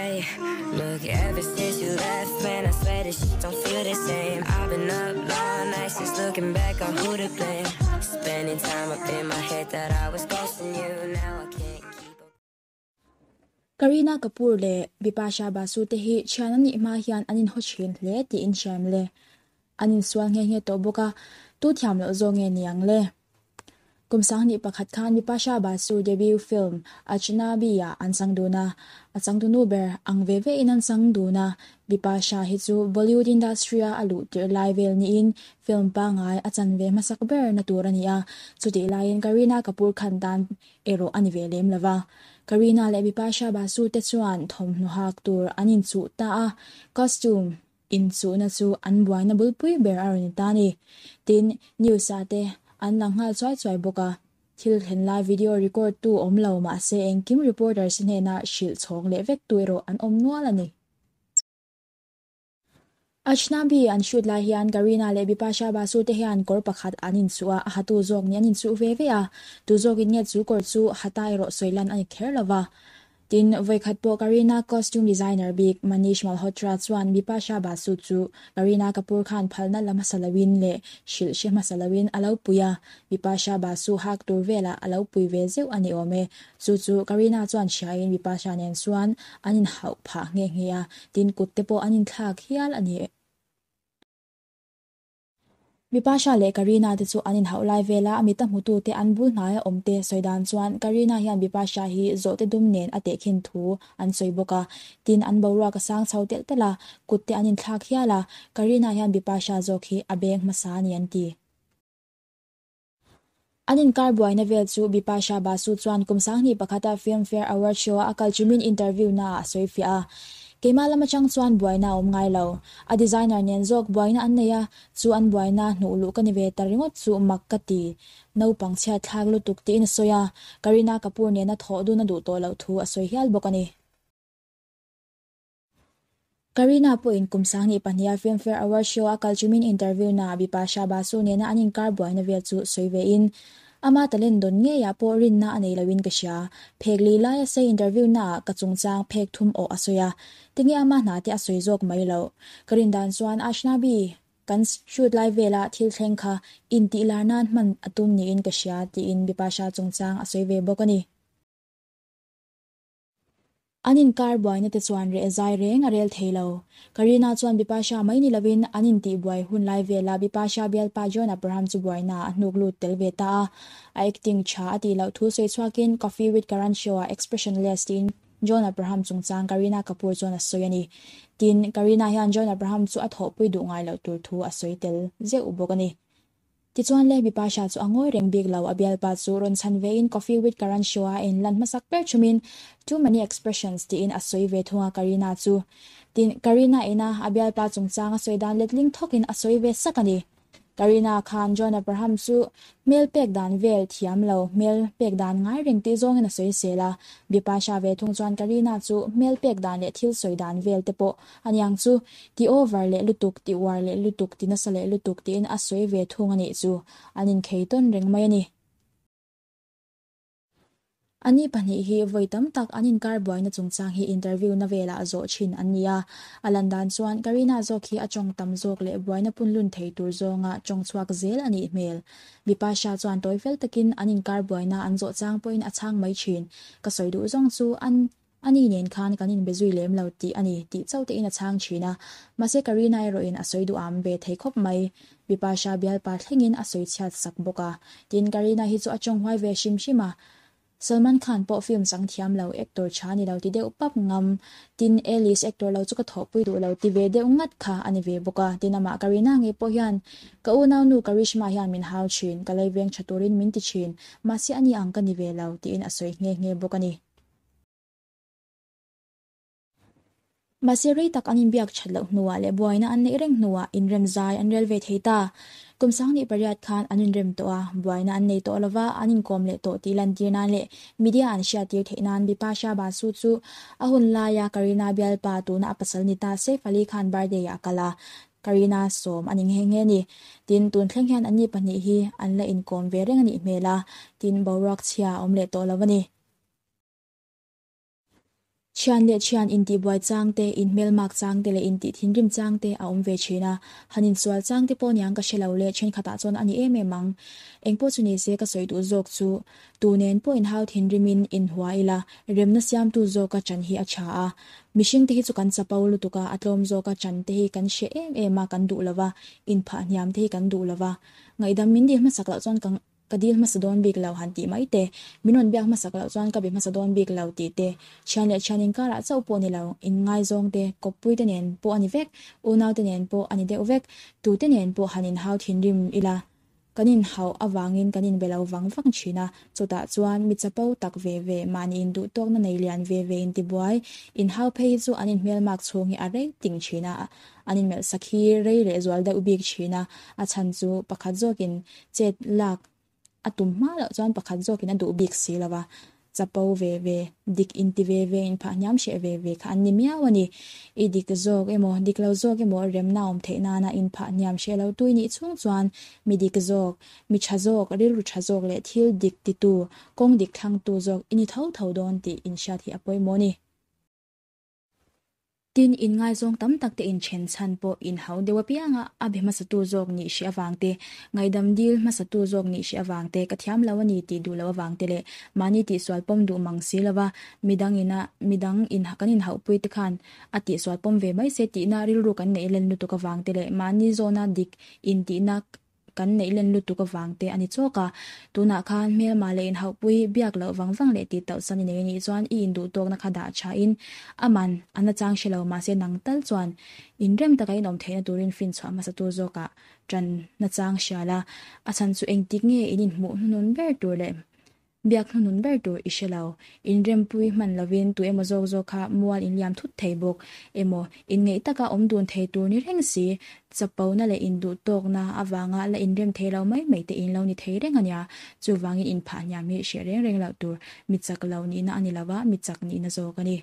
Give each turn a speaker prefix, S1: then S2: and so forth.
S1: right. Look, ever since you left, man, I swear this shit don't feel the same. I've been up all night since looking back on who to blame. Spending time up in my head that I was ghosting you. Now I can't keep up.
S2: Kareena Kapoor leh Bipasha Basu te hi thian an nih hma hian an inhaw thin hle tih inhriam le. An insual nghe nghe tawh bawk a, tu thiam loh zawk nge ni ang le? Kum 2001 khan Bipasha Basu debut film Ajnabi-ah an chang dun a, a changtunu ber ang ve ve in an chang dun a, Bipasha hi chu Bollywood industry-a a luh tirh lai vel niin film pangngai a chan ve hmasak ber na tur a ni a, chutih laiin Kareena Kapoor Khan tan erawh a ni ve lem lo va. Kareena leh Bipasha Basu te chuan thawmhnaw hak tur an inchuh ta a, costume Inchuhna chu an buaina bulpui ber a rawn ni ta a ni. Tin, news ah te an lang nghal chuai chuai bawk a. Thil thlen lai video record tu awm lo mahse engkim reporters hnena hrilh chhawng leh vek tu erawh an awm nual a ni. Ajnabi an shoot lai hian Kareena leh Bipasha Basu te hian kawr pakhat an inchuh a, a hatu zawk nih an inchuh ve ve a. Tu zawkin nge chu kawr chu hata erawh sawi lan a ni kher lo va. Tin, vawikhat pawh Kareena costume designer bik Manish Malhotra chuan Bipasha Basu chu Kareena Kapoor Khan phalna la hmasa loin leh hrilh hre hmasa loin a lo pui a, Bipasha Basu hak tur velah a lo pui ve zeuh a ni awm e. Chu chu Kareena chuan hriain Bipasha nen chuan an inhauh phah nghe nghe a, tin kut te pawh an inthlak hial a ni. Bipasha leh Kareena te chu an inhauh lai vel a, a mita hmutute an bul hnaia awm te sawi dan chuan Kareena hian Bipasha hi zawhte dum nen a tehkhin thu an sawi bawk a. Tin, an boruak a sang chho telh telh a, kut te an inthlak hial a, Kareena hian Bipasha zawk hi a beng hmasa a ni an ti. An inkar buaina vel chu Bipasha Basu chuan kum 2001 a Filmfare Award Show a a kal chumin interview naah a sawi fiah a. Keimah lam atang chuan buaina a awm ngai lo. A designer nen zawk buaina an nei a, chu an buaina hnuh luh ka ni ve ta ringawt chu mak ka ti. Naupang chhiat thlak lutuk tiin a sawi a, Kareena Kapoor nena thawh dun a duh tawh loh thu a sawi hial bawk a ni. Kareena pawhin kum 2002 a Filmfare Award Show a kal chumin interview naah Bipasha Basu nena an inkar buaina vel chu sawi ve in, Ama talent dawn ngeiah pawh rinna a nei loin ka hria. Phek li laia sei interview naah ka chungchang phek thum awh a sawi a. Tinge ama hna te a sawi zawk mai loh. Ka rin dan chuan Ashnabi kan shoot lai vela thil thleng kha intih lar nan hman a tum niin ka hria tiin Bipasha chungchang a sawi ve bawk a ni. An inkar buaina te chuan reh zai reng a rel thei lo. Kareena chuan Bipasha mai ni lovin an intih buai hun lai vela Bipasha bialpa John Abraham chu buaina a hnuk lut tel ve ta a. A acting tha a tih loh thu sawi chhuakin Koffee with Karan show ah expressionless tiin John Abraham chungchang Kareena Kapoor chuan a sawi a ni. Tin, Kareena hian John Abraham chu a thawhpui duh ngai loh tur thu a sawi tel zeuh bawk a ni. Tichuan le Bipasha chu a ngawi reng bik lo, a bialpa chu rawn chhan vein Coffee with Karan show a en lan hmasak ber thumin Too many expressions tiin a sawi ve thung a Kareena chu. Tin, Kareena ina a bialpa chungchang a sawi dan letling thawkin a sawi ve sak a ni. Kareena khan John Abraham chu hmel pek dan vel thiam lo, hmel pek dan ngai reng tih zawngin a sawi sel a. Bipasha ve thung chuan Kareena chu hmel pek dan leh thil sawi dan vel te pawh Aniang chu, ti over leh lutuk, ti uar leh lutuk, ti nasa leh lutuk tiin a sawi ve thung a nih chu. An inkhei tawn reng mai a ni. Ani pahnih hi vawi tam tak an inkar buaina chungchang hi interview na velah zawh thin an ni a. A lan dan chuan Kareena zawk hi a tawng tam zawk leh buaina punlun thei tur zawnga tawng chhuak zel a nih hmel. Bipasha chuan tawi fel takin an inkar buaina an zawh chang pawhin a chhang mai thin. Ka sawi duh zawng chu an Ani nen khan kan inbe zui lem lo tih a ni tih chauh tein a chhang thin a, mahse Kareena erawhin a sawi duham ve thei khawp mai. Bipasha bialpa thlengin a sawi chhiat sak bawk a, tin Kareena hi chu a tawng huai ve hrim hrim a. Salman Khan pawh film chang thiam lo, actor tha ni lo ti deuh pap ngam, tin A-list actor lo chu ka thawhpui duh lo ti ve deuh ngat kha a ni ve bawk a, tin amah Kareena ngei pawh hian ka unaunu Karishma hian min hau thin, ka lei veng tha turin min ti thin, mahse ani ang ka ni ve lo tiin a sawi nghe nghe bawk a ni. Mahse rei tak an inbiak that loh hnuah leh buaina an neih reng hnuah inrem zai an rel ve thei ta. Kum 2008 khan an inrem tawh a, buaina an nei tawh lova an inkawm leh tawh tih lantir nan leh media an hriattir theih nan Bipasha Basu chu a hun laia Kareena bialpa tuna a pasal ni ta Saif Ali Khan birthday ah a kal a, Kareena sawm a ni nghe nghe a ni. Tin, tun thleng hian anni pahnih hi an la inkawm ve reng a nih hmel a, tin boruak chhia a awm leh tawh lo a ni. Thian leh thian intihbuai chang te, inhmelmak chang te leh intih thinrim chang te a awm ve thin a. Han insual chang te pawh niang ka hre lo le, thenkhatah chuan a ni em em ang. Engpawh chu nise ka sawi duh zawk chu tu nen pawh inhau thinrimin inhua ila, remna siamtu zawka chan hi a tha a. Mihring te hi chu kan chapo lutuk a, a tlawm zawka chan te hi kan hre em em a, kan duh lo va, inphah hniam te hi kan duh lo va. Ngaihdam min dil hmasak loh chuan ka Ka dil hmasa dawn bik lo han tih mai te, min rawn biak hmasak loh chuan ka be hmasa dawn bik lo tih te, thian leh thian inkarah chauh pawh ni lo, inngaizawng te, kawppui te nen pawh a ni vek, unau te nen pawh a ni deuh vek, tute nen pawh han inhau thinrim ila, kan inhauh avangin kan inbe lo vang vang thin a, chutah chuan mi chapo tak ve ve, mahni induhtawkna nei lian ve ve intibuai, inhau phei hi chu an inhmelmak chhung hi a rei ting thin a, an inmelh sak hi rei leh zual deuh bik thin a, a chhan chu pakhat zawkin Chet lak a tum hma loh chuan pakhat zawkin a duh bik si lo va, chapo ve ve, dik inti ve ve, inphah hniam hreh ve ve kha an ni miau a ni. I dik zawk emaw, dik lo zawk emaw remna awm theih nana inphah hniam hreh lo tui nih chhung chuan mi dik zawk, mi tha zawk, rilru tha zawk leh thil dik titu, kawng dik thlangtu zawk i ni tho tho dawn tih inhriat hi a pawimawh a ni. Tin, inngaizawng tam tak te inthen chhan pawh inhau deuh apianga a be hmasatu zawk nih hrih avang te, ngaihdam dil hmasatu zawk nih hrih avang te, ka thiam lo a ni tih duh loh avang te leh mahni tihsual pawm duh mang si lova midang ina midang in kan inhauhpui te khan a tihsual pawm ve mai se tihna rilru kan neih len lutuk avang te leh mahni zawna dik intihna Kan neih len lutuk avang te a ni chawk a, tunah khan hmelma leh inhauhpui biak loh vang vang leh tih tauh san i nei a nih chuan i induh tawkna kha dah thain aman a nachang hre lo mahse nang tal chuan inrem taka inawm theihna turin finchhuah hmasa tur zawkah tan nachang hria la, a chhan chu engtik nge in inhmuh hnunun ber tur leh Biak hnunun ber tur i hre lo. Inrempui hman lovin tu emaw zawk zawk kha mual inliam thut thei bawk emaw, inngeih taka awm dun thei tur ni reng si, chapona leh induhtawkna avanga la inrem thei lo mai mai te in lo ni thei reng a nia. Chuvangin inphah hniam hi hreh reng reng loh tur, mi chak lo nihna a ni lova, mi chak nihna zawk a ni.